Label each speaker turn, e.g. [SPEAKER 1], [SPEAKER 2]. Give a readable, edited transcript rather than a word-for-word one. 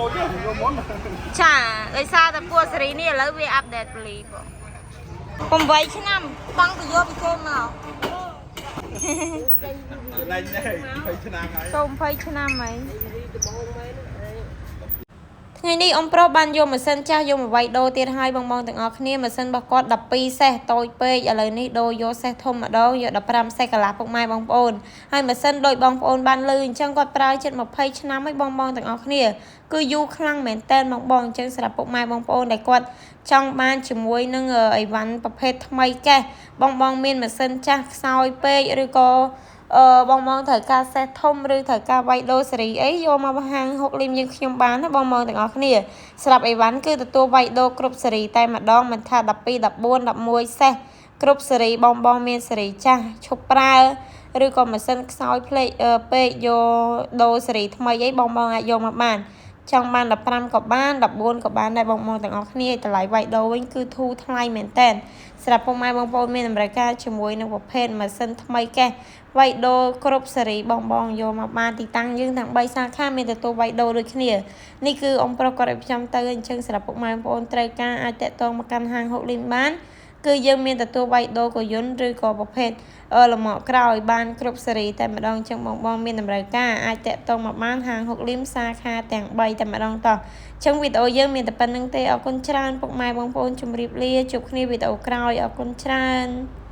[SPEAKER 1] ចយកមុន
[SPEAKER 2] ចាដោយសារតែពួកសេរីនេះឥឡូវវា update ពលីបង8ឆ្នាំបងទៅយកពីគេមក
[SPEAKER 1] លេងដែរ20ឆ្នាំហើយ
[SPEAKER 2] ចូល20ឆ្នាំហើយថ្ងៃនេះអ៊ំប្រុសបានយកម៉ាស៊ីនចាស់យកមកវាយដូរទៀតហើយបងបងទាំងអស់គ្នាម៉ាស៊ីនរបស់គាត់12សេះតូចពេកឥឡូវនេះដូរយកសេះធំម្ដងយក15សេះកន្លះពុកម៉ែបងប្អូនហើយម៉ាស៊ីនដូចបងប្អូនបានលឺអញ្ចឹងគាត់ប្រើជិត20ឆ្នាំហើយបងបងទាំងអស់គ្នាគឺយូរខ្លាំងមែនតើបងបងអញ្ចឹងសម្រាប់ពុកម៉ែបងប្អូនដែលគាត់ចង់បានជាមួយនឹងអីវ៉ាន់ប្រភេទថ្មីកេះបងបងមានម៉ាស៊ីនចាស់ខ្សោយពេកឬក៏ អឺបងបងត្រូវការសេះធំឬត្រូវការវាយដូរសេរីអីយកមកបង្ហាញហុកលីមយើងខ្ញុំបានណាបងបងទាំងអស់គ្នាស្រាប់អីវ៉ាន់គឺទទួលវាយដូរគ្រប់សេរីតែម្ដងមិនថា12 14 11សេះគ្រប់សេរីបងបងមានសេរីចាស់ឈប់ប្រើឬក៏ម៉ាស៊ីនខ្សោយផ្លេកអឺពេកយកដូរសេរីថ្មីអីបងបងអាចយកមកបានចង់បាន15ក៏បាន14ក៏បានដែរបងបងទាំងអស់គ្នាតម្លៃវាយដូរវិញគឺធូរថ្លៃមែនតើសម្រាប់ពុកម៉ែបងប្អូនមានតម្រូវការជាមួយនឹងប្រភេទម៉ាស៊ីនថ្មីកេះ វាយដូរគ្រប់សេរីបងបងយកមកបានទីតាំងយើងទាំង3សាខាមានទទួលវាយដូរដូចគ្នានេះគឺអ៊ំប្រុសគាត់រៀបចំទៅអញ្ចឹងសម្រាប់ពុកម៉ែបងប្អូនត្រូវការអាចតាក់ទងមកកាន់ហាងហុកលីនបានគឺយើងមានទទួលវាយដូរកយន្តឬក៏ប្រភេទអឺលម៉កក្រោយបានគ្រប់សេរីតែម្ដងអញ្ចឹងបងបងមានតម្រូវការអាចតាក់ទងមកបានហាងហុកលីមសាខាទាំង3តែម្ដងតោះអញ្ចឹងវីដេអូយើងមានតែប៉ុណ្្នឹងទេអរគុណច្រើនពុកម៉ែបងប្អូនជម្រាបលាជួបគ្នាវីដេអូក្រោយអរគុណច្រើន។